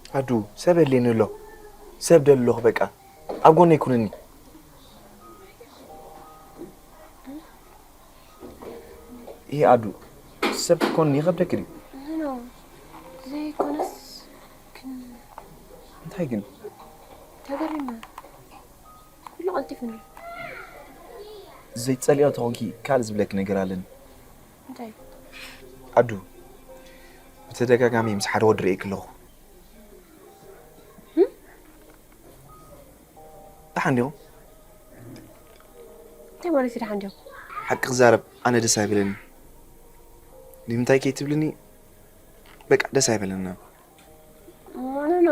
ኣዱ፣ ሰብ የድልየኒ ኣሎ። ሰብ ደሊ ኣለኹ በቃ። ኣብ ጎነይ ኩንኒ። ይሄ ኣዱ፣ ሰብ ክትኮንኒ ይኸብደኪ ድዩ? ኖ፣ ዘይኮነስ ግን እንታይ ግን? ተገሪመ። ኩሉ ቀልጢፉኒ። ዘይትጸልዮ ተኾንኪ ካልእ ዝብለኪ ነገር ኣለኒ። እንታይ? ኣዱ፣ ብተደጋጋሚ ምስ ሓደ ወዲ ርእየኪ ኣለኹ። ደሓን ዲኹም? እንታይ ማለት እዩ ደሓን ዲኹም? ሓቂ ክዛረብ ኣነ ደስ ኣይብለኒ። ንምንታይ ከይትብልኒ በቃ ደስ ኣይበለና። ኖ፣ ኖ፣ ኖ።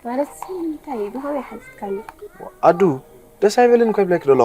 ማለት እንታይ እዩ? ብኸመይ ሓቲትካኒ? ኣዱ፣ ደስ ኣይበለኒ እኮ ይብለኪ ደሎ።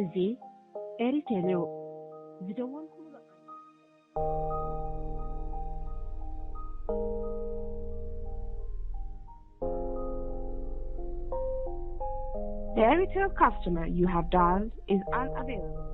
እዚ ኤሪቴል እዩ። ዝደወልኩምሉ The Airtel customer you have dialed is unavailable.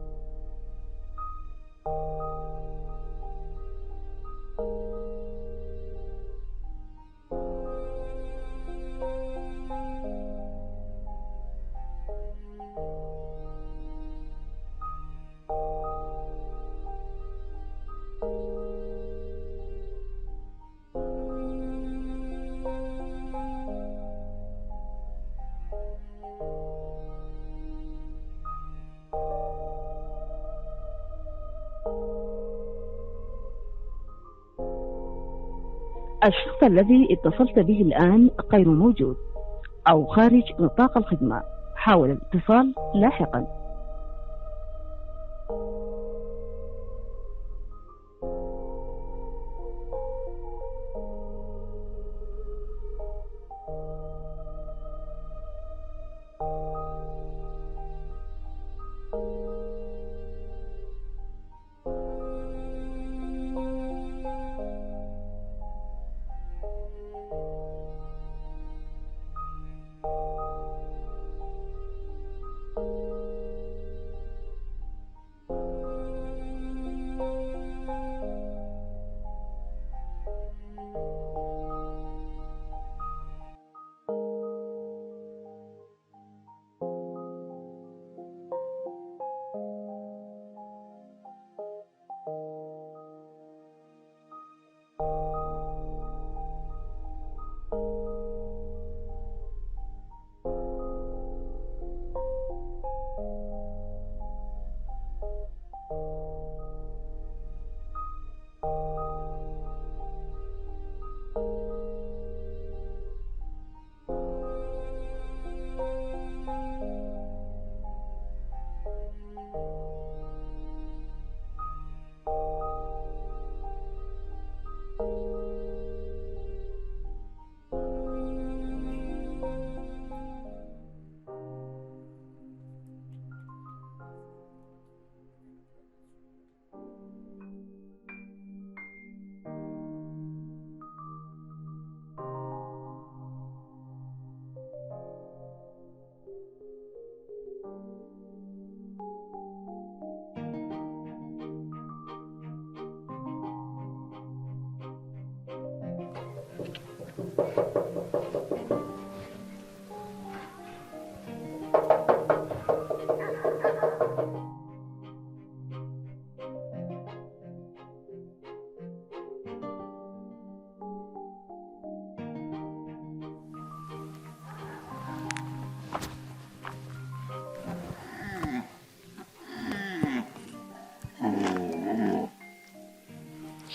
الشخص الذي اتصلت به الآن غير موجود. أو خارج نطاق الخدمة. حاول الاتصال لاحقا.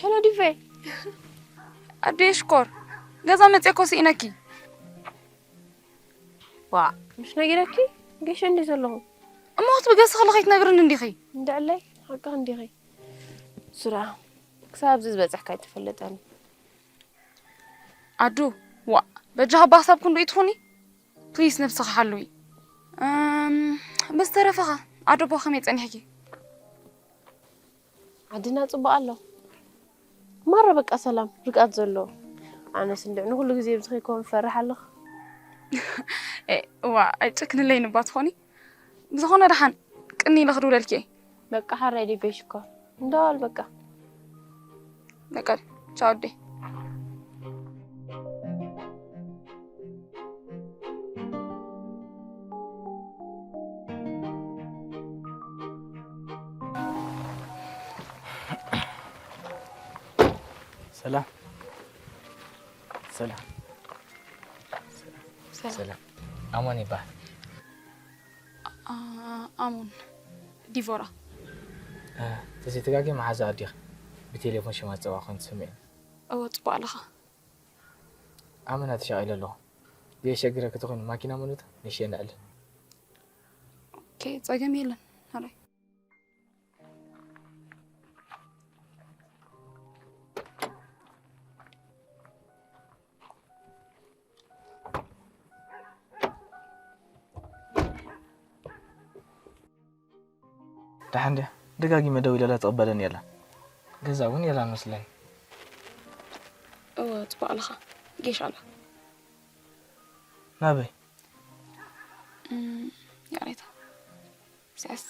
ሄሎ ዲቬ፣ ኣደይ ሽኮር፣ ገዛ መፅኤ እኮ ስኢነኪ። ዋእ፣ ምሽ ነጊረኪ? ጌሸ እንዲ ዘለኹ። እሞ ክትብገሲ ከለኺ ትነግርኒ እንዲኺ? እንድዕለይ፣ ሓቅኺ እንዲኺ። ሱራ፣ ክሳብ ኣብዚ ዝበፅሕካ ኣይተፈለጠኒ። ኣዱ፣ ዋእ፣ በጃኺ ብሓሳብ ክንድኡ ትኹኒ? ፕሊስ ነብስኺ ሓልዊ። እም፣ ብዝተረፈኸ ኣደቦ ከመይ ጸኒሕኪ? ዓድና ጽቡቕ ኣሎ። ማራ በቃ ሰላም ርግኣት ዘሎ። ኣነስ እንድዕ ንኹሉ ግዜ ብዚ ከይከውን ፈርሕ ኣለኹ። ዋ ኣይጨክንለይን እባ ትኾኒ። ብዝኾነ ደሓን ቅኒ ኢለ ክድውለልኪ እየ። በቃ ሓራይ ደይ በይሽ እኮ እንዳዋል በቃ። በቃ ቻው ኣደይ። ሰላም ሰላም ሰላም። ኣሞን ይበሃል። ኣሞን ዲቮራ። ተዘይተጋግየ መሓዛ ኣዴኺ ብቴሌፎን ሽማ ዝፀዋዕ ኮይኑ ተሰሚዑኒ። እወ ፅቡቕ ኣለኻ። ኣመና ተሻቒለ ኣለኹ። ዘየሸግረኪ ተኾይኑ ማኪና መኑታ ንእሽተይ ነዕልል። ኦኬ ፀገም የለን። ሕራይ። ደሓን ድያ? ደጋጊመ ደዊለላ ትቕበለኒ የላን። ገዛ እውን የላን መስለኒ። እወ፣ ጽቡቕ ኣለኻ። ጌሽ ኣላ። ናበይ? እም፣ ይቕሬታ። እዚኣስ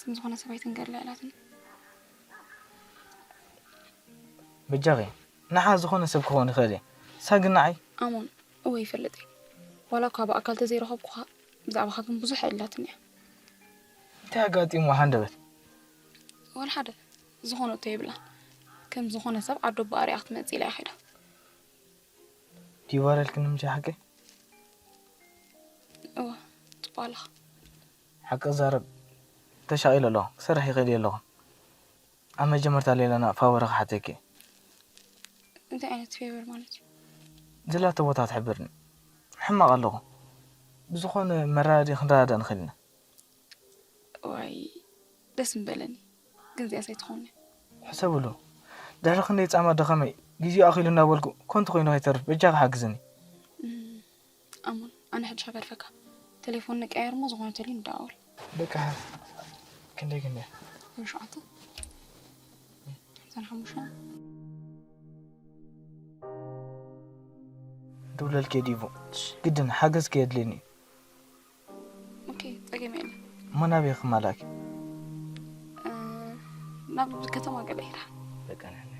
ንዝኾነ ሰብ ኣይትንገርላ ኢላትኒ። በጃኺ፣ ንዓ ዝኾነ ሰብ ክኾን ይኽእል እየ። ንሳ ግን ንዓይ ኣሞን፣ እወ ይፈልጥ እየ። ዋላ እኳ ብኣካል ተዘይረኸብኩኻ፣ ብዛዕባኻ ግን ብዙሕ ኣዕሊላትኒ እያ። እንታይ ኣጋጢምዋ ሃንደበት? ዋላ ሓደ ዝኾነቶ የብላን። ከም ዝኾነ ሰብ ዓዶ ኣቦኣ ሪኣ ክትመጽእ ኢላ እያ ከይዳ። ዲቦራ ኢልክኒ ምሽ ሓቂ? እወ፣ ጽቡቕ ኣለኻ። ሓቂ ክዛረብ ተሻቒለ ኣለኹ። ክሰርሕ ይኽእል እየ ኣለኹ። ኣብ መጀመርታ ሌላና ፋወረ ክሓተኪ እየ። እንታይ ዓይነት ፌቨር ማለት እዩ? ዘላቶ ቦታ ክትሕብርኒ። ሕማቕ ኣለኹ። ብዝኾነ መረዳድኢ ክንረዳዳእ ንኽእል ኢና። ዋይ ደስ ምበለኒ፣ ግን እዚኣ ዘይትኸውን እያ። ሕሰብሉ፣ ድሕሪ ክንደይ ጻማ ደኸመይ፣ ግዜኡ ኣኺሉ እናበልኩ ከንቱ ኮይኑ ከይተርፍ በጃኻ ሓግዝኒ። ኣሙን፣ ኣነ ሕጂ ከገድፈካ፣ ቴሌፎን ንቀያየር እሞ ዝኾነ ተልዩ ንደዋወል። በቃ ክንደይ ክንደይ ሸውዓተ ሓምሳን ሓሙሽተን ደውለልኪ ዲቡ፣ ግድን ሓገዝ ከየድልየኒ እዩ። ኦኬ፣ ጸገም የለን። እሞ ናበይ ክመላኪ? ናብ ከተማ ገለ ኢራ። በቃ ንሕና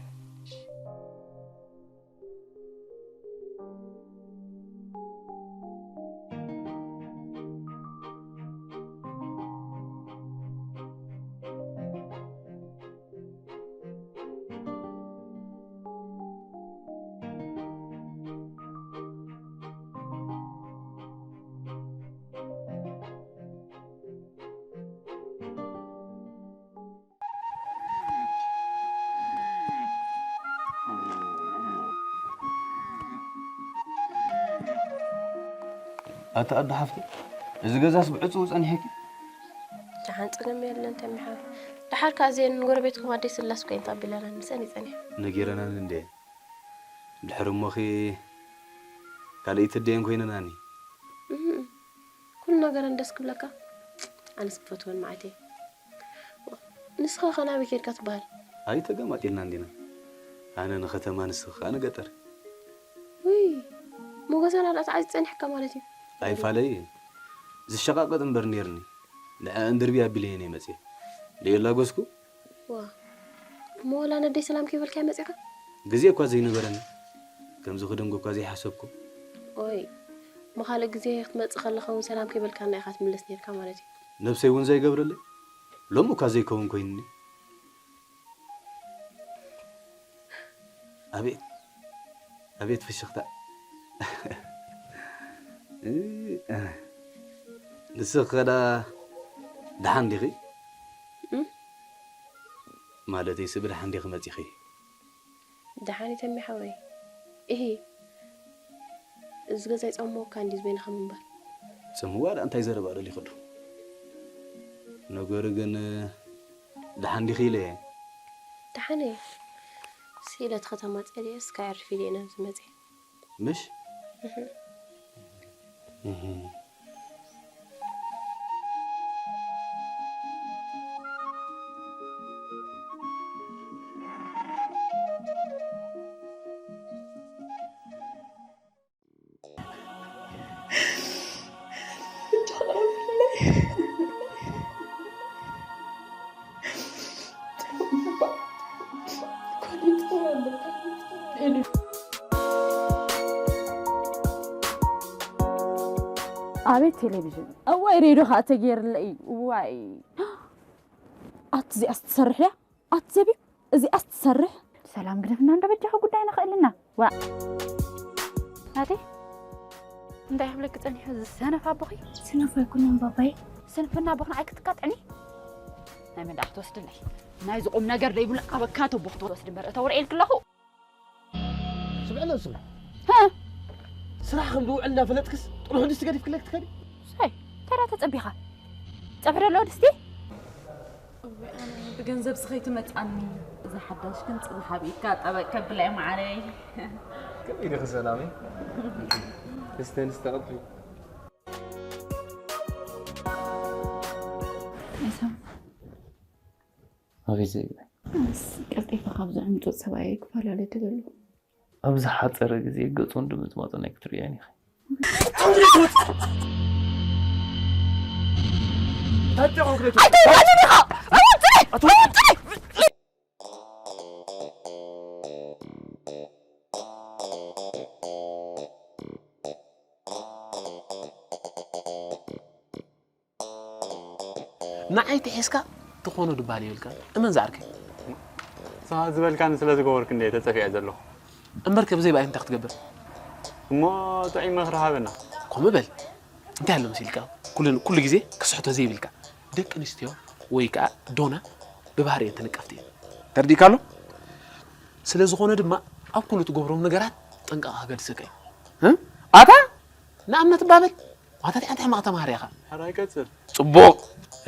ኣታ ኣዶ ሓፍቲ፣ እዚ ገዛስ ብዕጹው ጸኒሕኪ? ደሓን ጸገም የለን ተሚ ሓወይ። ደሓር ከኣ እዚአን ጎረቤትኩም ኣደይ ስላስ ኮይን ተቐቢለናን ምስአን ይጸኒሐ። ነጊረናን እንዴ? ድሕሪ እሞኺ ካልኣይቲ ኣደየን ኮይነናኒ። እም፣ ኩሉ ነገረን ደስ ክብለካ። ኣነስ ክፈትወን መዓት እየ። ንስኻ ከ ናበይ ከይድካ ትበሃል? ኣይተገማጢልናን ዲና? ኣነ ንኸተማ ንስኺ ከኣ ንገጠር። ውይ፣ ሞገሰና ደኣ ተዓጽዩ ጸኒሕካ ማለት እዩ። ኣይፋለይ፣ ዝሸቃቀጥ እምበር ኔርኒ። ንዐኣን ድርቢ ኣቢለየን እየ መጽየ። ደየላጎስኩ? ዋ፣ እሞ ወላ ነደይ ሰላም ከይበልካያ መጺእካ? ግዜ እኳ ዘይነበረኒ። ከምዚ ክደንጎ እኳ ዘይሓሰብኩ። ኦይ፣ እሞ ካልእ ግዜ ክትመጽእ ከለኻ እውን ሰላም ከይበልካና ኢኻ ትምለስ ኔርካ ማለት እዩ። ነብሰይ እውን ዘይገብረለይ። ሎሚ እኳ ዘይከውን ኮይኑኒ። ኣቤት ኣቤት ፍሽኽታ። ንስኺ ከዳ ደሓን ዲኺ? እም? ማለተይሲ ብደሓን ዲኺ መጺኺ? ደሓን እዩ ተሚ ሓወይ። እሂ፣ እዚ ገዛ ይጸምወካ እንድዩ ዝበይንኻ ምንባር። ጽምዋ ደኣ እንታይ ዘረባ ደሊኺ ዶ? ነገሩ ግን ደሓን ዲኺ ኢለ እየ። ደሓን እየ። ስኢለ እቲ ከተማ ጸሊኤስ ከየዕርፍ ኢለ እየ ናብዚ መጺአ። ምሽ? እህ። እህ። ኣቤት ቴሌቪዥን፣ እዋይ ሬድዮ ከዓ ተገይርለይ። እዋይ ኣቲ እዚኣስ ትሰርሕ እያ። ኣቲ ዘቢብ እዚኣስ ትሰርሕ። ሰላም ግደፍና እንዶ በጃኻ ጉዳይና ክእልና። ዋ ናተይ እንታይ ክብለኪ ጸኒሑ እዚ ሰነፍ ኣቦኺ? ሰነፍ ኣይኮነን ባባይ። ስንፍና ኣቦኽን ኣይክትካጥዕኒ። ናይ መን ደኣ ክትወስድለይ? ናይዚ ቁም ነገር ደይብሉ ኣበካቶ ኣቦኽ ትወስድ እምበር እተውርኤልኪ ኣለኹ። ስምዕና ንስኺ ሃ ስራሕ ከም ዝውዕል እናፈለጥክስ ጥርሑ ድስቲ ገዲፍክለይ ክትከዲ? ሳይ ተራ ተጸቢኻ ጸብሒ ደሎ ድስቲ እወ ኣነ ብገንዘብ ስኸይትመጻኒ። እዛ ሓዳሽ ግን ጽባሕ ኣብ ኢድካ ጠበቅ ከብላ እየ መዓረይ። ከመይ ዲኺ ሰላመይ? እስተ ንስተ ቀጥሪ። ኤሳው ኣቤት ዘይብለ። ኣነስ ቀልጢፈ ካብ ዝዕምጡጥ ሰብኣየይ ክፈላለ ደለሉ። ኣብ ዝሓጸረ ግዜ ገጹ እንድምጽማጹ ናይ ክትርእያን ኢኺ። ንዓይ ተሒዝካ ትኾኖ ድበሃል የብልካን። እመን ዝዓርከይ። ንስኻ ዝበልካኒ ስለ ዝገበርኩ እንድየ ተጸፊዐ ዘለኹ። እምበርከ ብዘይ ብኣይ እንታይ ክትገብር? እሞ ጥዑይ ምኽሪ ሃበና። ከምኡ በል። እንታይ ኣሎ መሲልካ? ኩሉ ግዜ ክስሕቶ ዘይብልካ። ደቂ ኣንስትዮ ወይ ከኣ ዶና ብባህሪኤን ተነቀፍቲ እየን። ተረዲእካ ኣሎ? ስለ ዝኾነ ድማ ኣብ ኩሉ ትገብሮም ነገራት ጥንቃቐ ከገድሰካ እዩ። ኣታ ንኣብነት እባ በል። ኣታ እንታይ ሕማቕ ተማሃሪ ኢኻ? ሕራይ ቀጽል። ጽቡቕ።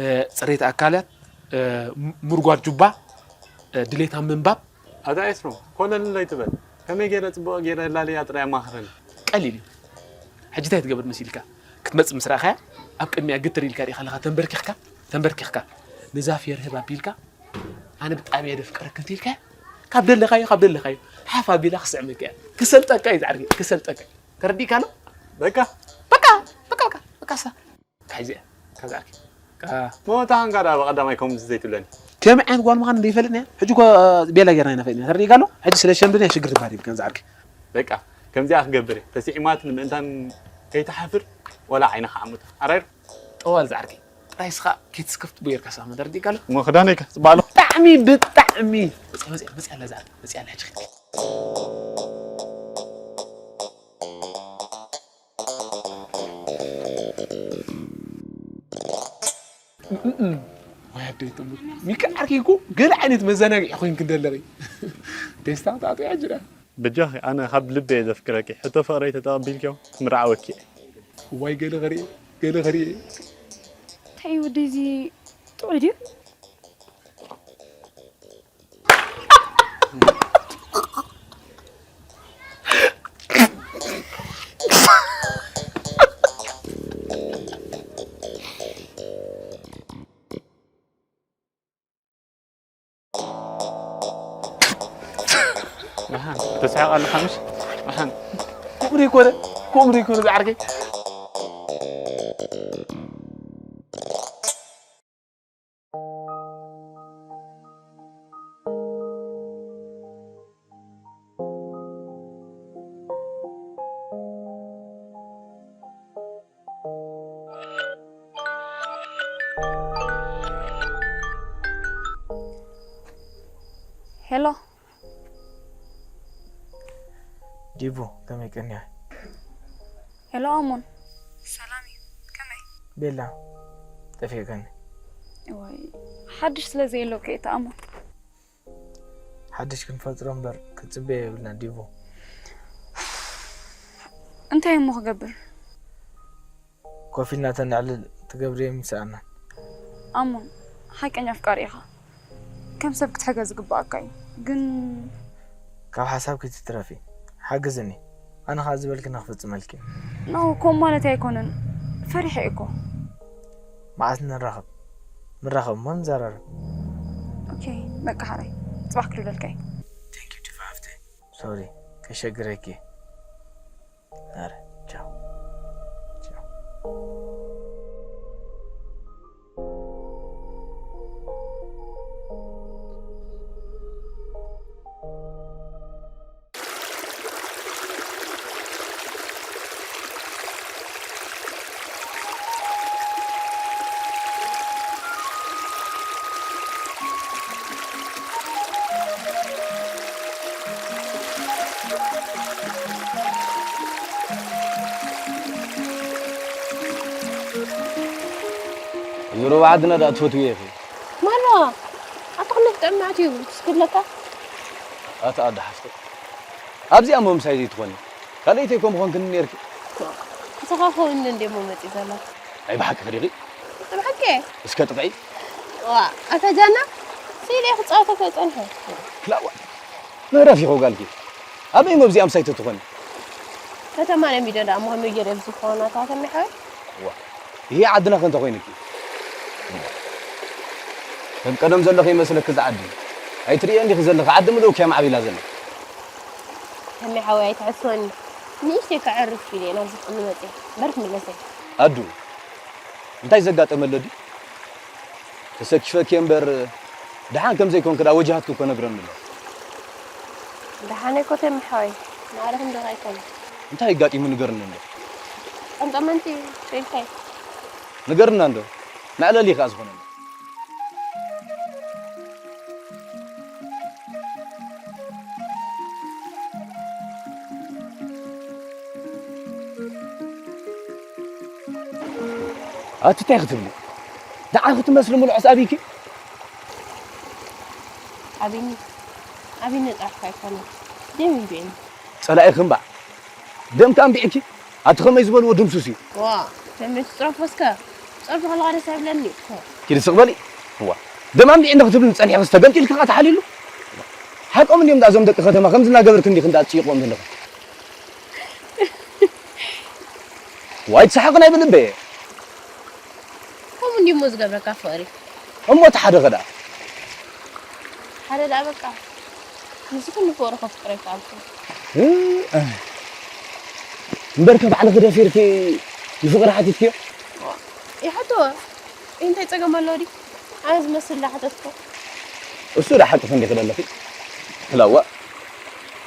እ፣ ጽሬት ኣካላት፣ እ፣ ም- ምርጓድ ጁባ፣ እ፣ ድሌት ኣብ ምንባብ። ኣታ ኤስሮም ኮለል ኣይትበል። ከመይ ገይረ ጽቡቕ ገይረ ላልያ ጥራይ ኣማኽረኒ። ቀሊል እዩ። ሕጂ እንታይ ትገብር መሲልካ? ክትመጽእ ምስ ረኣኻያ ኣብ ቅድሚያ ግትር ኢልካ ዲኻ ኣለኻ ተንበርኪኽካ ተንበርኪኽካ፣ ንዛ ፌር ህብ ኣቢልካ ኣነ ብጣዕሚ እየ ደፍቀረክ እንተ ኢልካ ካብ ደለኻዮ ካብ ደለኻዮ ሓፍ ኣቢላ ክስዕመካ እያ። ክሰልጠካ እዩ ዝዓርኪ ክሰልጠካ እዩ። ተረዲእካ ኣሎ? በቃ በቃ በቃ በቃ በቃ ሳ እንታይ ዚኣ ካብዛ ዓርኪ ሞታ ሃንጋ ዳ በቀዳማይ ከምዚ ዘይትብለኒ ከመይ ዓይነት ጓል ምዃን ዘይፈልጥና ሕጂ እኮ ቤላ ጌርና ኢና ፈሊጥና ተረዲእካ ኣሎ። ሕጂ ስለ ሸምድና ሽግር ትባል ይብከን ዝዓርኪ በቃ ከምዚኣ ክገብር እየ ተስዒማት ንምእንታን ከይትሓፍር ወላ ዓይንኻ ዓሙታ ኣራይር ጠዋል ዝዓርኪ ጥራይ ስኻ ኬትስክፍት ቡየርካ ሳማ ተረዲእካ ኣሎ። እሞ ክዳነይ ከ ጽባሎ ብጣዕሚ ብጣዕሚ መጽያ መጽያ መጽያ ኣላ ዝዓርኪ መጽያ ኣላ ሕጂ ወይ ኣደይ ትሙት ሚካ ዓርኪ እኮ ገለ ዓይነት መዘናግዒ ኮይንክ እንደለኺ ቴስታ ታጥያ ጅራ ብጃኺ ኣነ ካብ ልቢ እየ ዘፍቅረኪ ሕቶ ፍቕረይ ተተቐቢልክዮ ክምርዓወኪ እየ ዋይ ገለ ኸሪኤ ገለ ኸሪኤ እንታይ እዩ ወደይ እዚ ጥዑይ ድዩ መሓን ተስሕቕ ኣለኻ ምሽ መሓን ከምሪ ይኮነ ከምሪ ይኮነ ዝዓርከይ ሄሎ ዲቡ ከመይ ቀኒያ ሄሎ ኣሞን ሰላም እዩ ከመይ ቤላ ጠፊእከኒ ወይ ሓድሽ ስለ ዘየለውከ እየ ኣሞን ሓድሽ ክንፈጥሮ እምበር ክትጽበዮ የብልና ዲቡ እንታይ እሞ ክገብር ኮፍ ኢልና ተነዕልል ትገብርዮ ይምስኣና። ኣሞን ሓቀኛ ኣፍቃሪ ኢኻ። ከም ሰብ ክትሕገዝ ዝግብኣካ እዩ። ግን ካብ ሓሳብ ከይትትረፊ ሓግዝኒ። ኣነ ኸኣ ዝበልክኒ ክፍጽመልኪ እየ። ኖ ከምኡ ማለተይ ኣይኮነን። ፈሪሐ እየ እኮ። መዓስ ንራኸብ? ንራኸብ እሞ ንዘራረብ። ኦኬ በቃ ሓራይ ጽባሕ ክድውለልካ እየ። ሶሪ ከሸግረኪ እየ። Dale, chao. Chao. እዚ ሩባ ዓድና ደኣ ትፈትውዮ ኢኺ። ማራ ኣታ ክንደይ ጥዕም መዓት እዩ ትስክብለካ። ኣታ ኣደ ሓፍተይ ኣብዚኣ እሞ ምሳይ ዘይትኾኒ ካልኣይተይ እኮ ምኾንክኒ ነይርኪ። ክተኻኸውኒ እንደ እሞ መፂእ ዘሎ። ናይ ብሓቂ ክዲኺ? ብሓቂ እስከ ጥቕዒ። ዋ ኣታ ጃና ስኢለ ክፃወተካ ይፀንሐ። ክላዋ መረፍ ይኸው ጋልኪ ኣበይ መብዚኣ ምሳይ ተትኾኒ። ከተማ ለሚደ ደኣ ምኾኑ ገይረ ብዝኾነ ኣታ ተሚሓወይ። ዋ ይሄ ዓድና ከንተ ኮይንኪ ከም ቀደም ዘሎ ከይመስለኪ ዝዓዲ ኣይትርእየን ዲኺ ዘለኺ ዓዲ ምልእኪ እያ ማዕቢላ ዘላ። ተሚሓወይ ኣይትሕስወኒ ንእሽተይ ከዕርፍ ኢለ ናብዚ ክቕኒ መፅየ በር ክምለሰ። ኣዱ እንታይ ዘጋጠመ ኣሎ ድዩ? ተሰኪፈኪ እምበር ደሓን ከም ዘይኮንኪ ደኣ ወጅሃትኪ እኮ ነግረኒ ኣሎ። ደሓን እኮ ተሚ ሓወይ፣ ማዕረ ክንድኻ ኣይኮነን። እንታይ ኣጋጢሙ ንገርኒ እንዶ። ጠምጠመንቲ ኮይንካይ። ንገርና እንዶ፣ መዕለሊ ከኣ ዝኾነና። ኣቲ እንታይ ክትብሊ? ደኣ ክትመስሊ ምልዖስ ኣቢኪ? ኣቢኒ ኣቢኒ ጥራሕ ኣይኮነን ደም ይንቢዕኒ። ጸላኢኺ እምበኣር ደምካ ኣንቢዕኪ ኣቲ ከመይ ዝበልዎ ድምሱስ እዩ። ዋ ተመች ጽረፎ እስከ። ጸርፊ ከለኻ ደስ ኣይብለኒ እኮ። ኪዲ ስቕ በሊ። እዋ። ደማም ዲዒ እንደ ክትብል ጸኒሕክስ ተገምጢልኪ ከኣ ተሓሊሉ። ሓቆም እንዲዮም እዞም ደቂ ከተማ ከምዚ እናገበርክ እንዲኺ እንዳ ትጽይቕዎም ዘለኹ። ዋይ ትሰሓቕ ናይ ብልበ። ከምኡ እንዲሞ ዝገብረካ ፍቕሪ። እሞ እቲ ሓደ ኸ ደኣ? ሓደ ደኣ በቃ። ንሱ ኩሉ ፍቕሪ ከፍቅሮ ይከኣልኩ። እ፣ እ። እምበርከ ባዕልኺ ደፊርኪ ንፍቕሪ ሓቲትክዮ? ይሓቶ። እንታይ ጸገም ኣለዎ ድዩ? ኣነ ዝመስል ዳሓተትኩ። እሱ ዳ ሓቂ ክንዲ ክደለኺ። ክላዋ።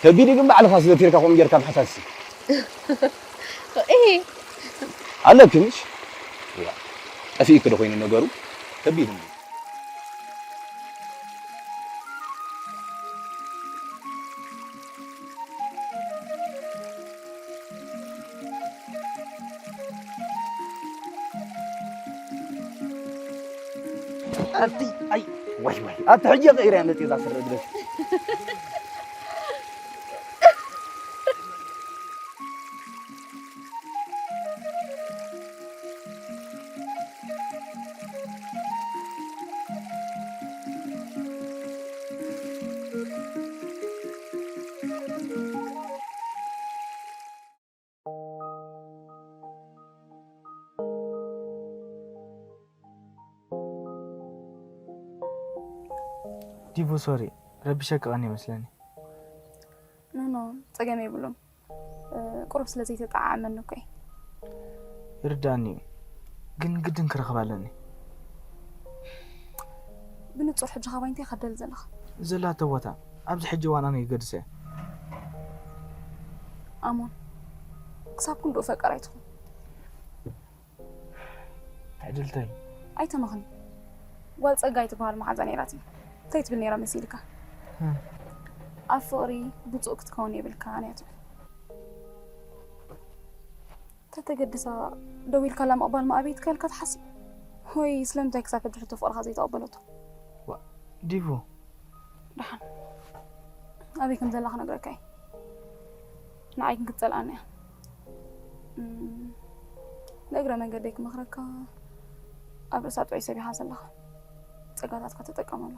ከቢድ ግን ባዕልኻ ስለ ቲርካ ከምኡ ጌርካ ምሕታትሲ። እሂ። ኣለኪ ምሽ? ዋ፣ ጠፊእኪ ዶ ኮይኑ ነገሩ? ከቢድ እንዲ። ኣቲ፣ ኣይ፣ ዋይ፣ ዋይ። ኣቲ ሕጂ ቀይረ መጽእ እዛ ስረ ድረስ። ዲቡ፣ ሶሪ፣ ረቢሸካ ቀን ይመስለኒ። ኖ፣ ኖ፣ ጸገም የብሉን። እ፣ ቁሩብ ስለ ዘይተጠዓዓመኒ እኮ እየ። ይርድኣኒ እዩ፣ ግን ግድን ክረኽባ ኣለኒ። ብንጹር ሕጂ ካባይ እንታይ ኢኻ ትደሊ ዘለኻ? ዘላቶ ቦታ ኣብዚ ሕጂ እዋን ኣነ ይገድሰ እየ። ኣሞን፣ ክሳብ ክንድኡ ፈቃር ኣይትኹን። ትዕድልተይ። ኣይተመኽኒ። ጓል ጸጋይ ትበሃል መሓዛ ነይራትኒ። እንታይ ትብል ነይራ መሲልካ? ህም። ኣብ ፍቕሪ ብጹእ ክትከውን የብልካን እያ ትብል። ተተገድሳ ደው ኢልካላ ምቕባል ምኣበይ ትከልካ ትሓስብ? ወይ ስለምንታይ ክሳብ ሕጂ ሕቶ ፍቕርኻ ዘይተቐበለቶ? ዋ፣ ዲቡ። ደሓን። ኣበይ ከም ዘላ ክነግረካ እየ። ንዓይ ግን ክትጸልኣኒ እያ። እም፣ ንእግረ መንገደይ ክመኽረካ፣ ኣብ ርእሳ ጥዑይ ሰብ ኢኻ ዘለኻ። ጸጋታትካ ተጠቀመሉ።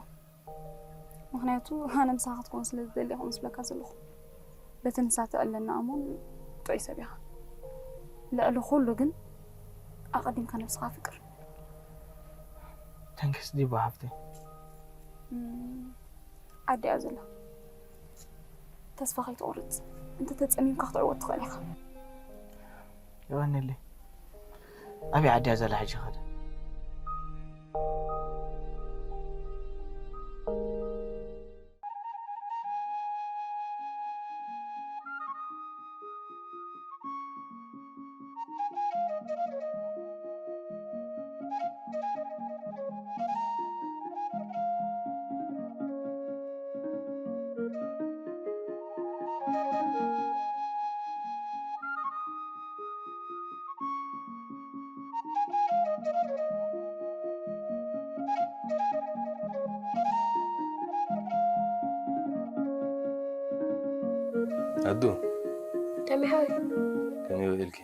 ምኽንያቱ ኣነ ምሳኻ ክትከውን ስለ ዝደሊ እየ ከምኡ ዝብለካ ዘለኹ። በቲ ንሳ ተዕለና እሙን ጥዑይ ሰብ ኢኻ። ልዕሊ ኩሉ ግን ኣቐዲምካ ነብስኻ ኣፍቅር። ተንክስ ዲቡ ሓፍተይ። እም፣ ዓዲ እያ ዘላ። ተስፋ ከይትቆርጽ። እንተተጸሚምካ ክትዕወት ትኽእል ኢኻ። የቐንየለይ። ኣበይ ዓዲ እያ ዘላ ሕጂ ኸ? ኣዱ፣ ተሚ ሓወይ። ከመይ ውዒልኪ?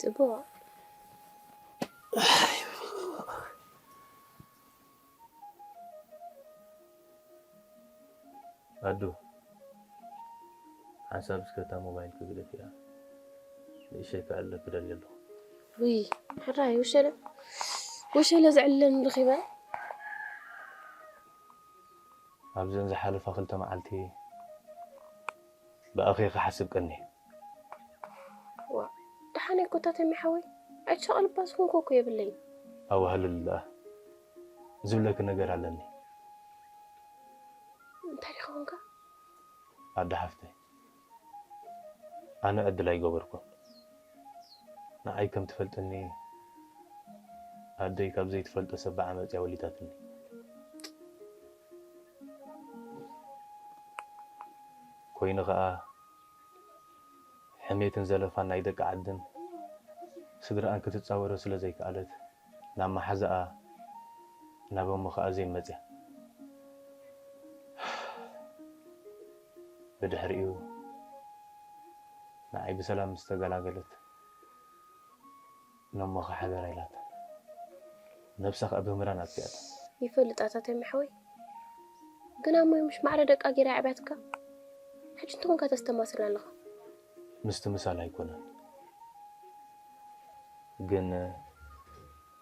ጽቡቕ። ኣዱ፣ ሓንሳብ እስከ እታ ሞባይልኪ ግደፍያ። ንእሸይ ክዕልለኪ ደልየ ኣለኹ። ውይ፣ ሕራይ፣ ውሸለ፣ ውሸለ ዘዕልለኒ ረኺበ። ኣብዘን ዝሓለፋ ክልተ መዓልቲ ብኣኺ ክሓስብ ቀንየ። ዋ፣ ደሓን እኮ እታ ተሚ ሓወይ፣ ኣይትሸቐልባ ዝኾንኩ እኮ የብለይን። ኣዋህልል ደኣ፣ ዝብለኪ ነገር ኣለኒ። እንታይ ዲኻ ኮንካ? ኣደ ሓፍተይ፣ ኣነ ዕድል ኣይገበርኩን። ንዓይ ከም ትፈልጥኒ፣ ኣደይ ካብ ዘይትፈልጦ ሰብ ብዓመጽ እያ ወሊዳትኒ። ኮይኑ ኸኣ፣ ሕሜትን ዘለፋን ናይ ደቂ ዓድን ስድራኣን ክትጻወሮ ስለ ዘይከኣለት፣ ናብ መሓዛኣ ናብ ኣሞ ኸኣ ዘይመጽያ። ብድሕሪኡ ንዓይ ብሰላም ምስ ተገላገለት፣ እሞ ሓደራ ኢላታ። ነብሳ ከኣ ብምራን ኣጥፊኣታ። ይፈልጥ ኣታ ተሚ ሓወይ። ግን ኣሞይ ምሽ ማዕረ ደቃ ገይራ ኣዕብያትካ። ሕጂ እንታይ ኮንካ ተስተማስል ኣለኻ? ምስቲ ምሳል ኣይኮነን። ግን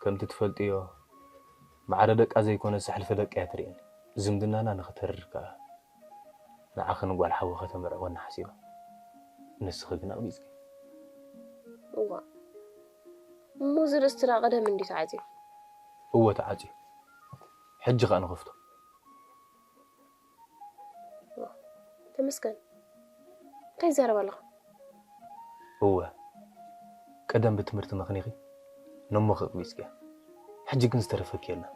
ከምቲ ትፈልጥዮ ማዕረ ደቃ ዘይኮነ ሳሕልፈ ደቃ እያ ትርእየኒ። ዝምድናና ንኽተርር ከኣ ንዓኽን ጓል ሓዊ ከተመርዕወኒ ሓሲባ። ንስኺ ግን ኣቕቢጽኪ። እዋ እሞ እዚ ርእስትና ቀደም እንዲ ተዓጽዩ። እወ ተዓጽዩ። ሕጂ ከኣ ንኸፍቶ። ተመስገን። እንታይ ይዛረብ ኣለኻ? እወ ቀደም ብትምህርቲ መኽኒኺ ነሞኺ ኣቕቢጽክያ። ሕጂ ግን ዝተረፈኪ የለን።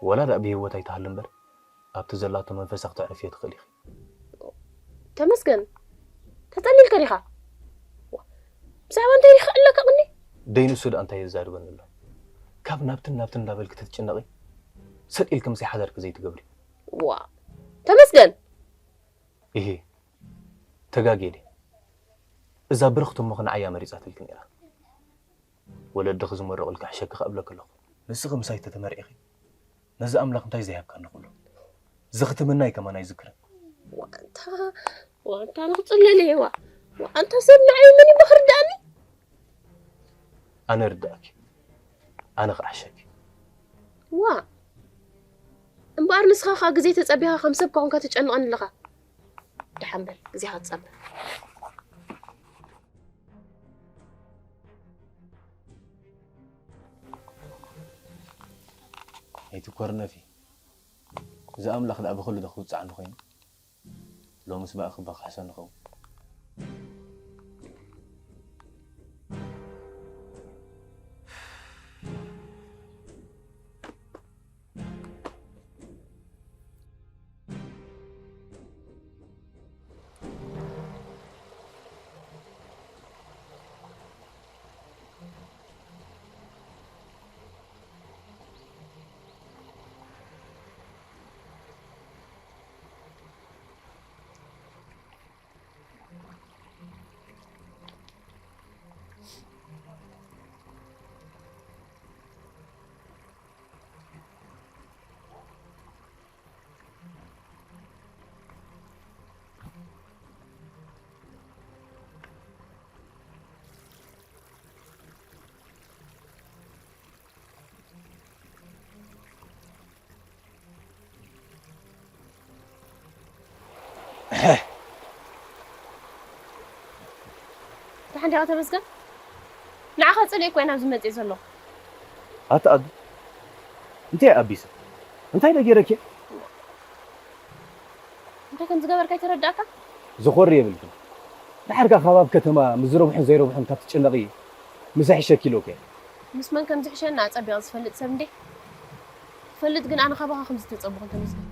ወላ ደኣ ብህይወት ኣይትሃሉ እምበር ኣብቲ ዘላቶ መንፈሳ ክተዕርፍዮ ትኽእሊ ኢኺ። ተመስገን። ተጸሊልካ ዲኻ? ብዛዕባ እንታይ ዲኻ ኣለካ ቅኒ? ደይ ንሱ ደኣ እንታይ የዛርበኒ ኣሎ? ካብ ናብትን ናብትን እንዳበልኪ ተትጭነቒ ሰጥ ኢልኪ ምሳይ ሓዳርኪ ዘይትገብሪ። ዋ ተመስገን። ኢሂ ተጋግየ ድየ? እዛ ብርኽቲ እሞኺ ንዓይ እያ መሪጻትልኪ ነይራ። ወለድኺ ዝመረቑልኪ ሕሸኪ ከእብለኪ ኣለኹ። ንስኺ ምሳይ ተተመርዒኺ ነዚ ኣምላኽ እንታይ ዘይሃብካኒ ኩሉ። ዝኽትምናይ ከማን ኣይዝክርን። ዋንታ ዋንታ ንኽጽለል እየ ዋ። ዋንታ ሰብ ንዓይ መን እዩ ክርዳእኒ? ኣነ ርዳእኪ። ኣነ ክዓሸኪ። ዋ እምበኣር ንስኻ ኸኣ ግዜ ተጸቢኻ ከም ሰብ ኮንካ ትጨንቐኒ ኣለኻ። ደሓን በል ግዜኻ ትጸብእ። ኣይትኮርነፊ። እዚ ኣምላኽ ደኣ ብኹሉ ዶ ክውጽዓኒ ኮይኑ? ሎምስ ብኣኺ ባኽሕሰኒ ኸውን። ደሓን ዲኻ ተመስገን? ንዓኻ ጸሊኤ እኮ እየ ናብዚ መጽየ ዘለኹ። ኣቲ ኣዱ፣ እንታይ ኣቢሰ? እንታይ ዶ ገይረኪ? እንታይ ከም ዝገበርካ ይተረዳእካ? ዝኾሪ የብልክን። ድሓርካ ካብ ኣብ ከተማ ምስ ዝረብሑን ዘይረብሑን ካብ ትጭነቒ ምሳይ ሕሸኪ ኢሎኪ እየ። ምስ መን ከም ዝሕሸኒ ኣጸቢቐ ዝፈልጥ ሰብ እንዴ? ትፈልጥ ግን ኣነ ካባኻ ከም ዝተጸበኹ ተመስገን።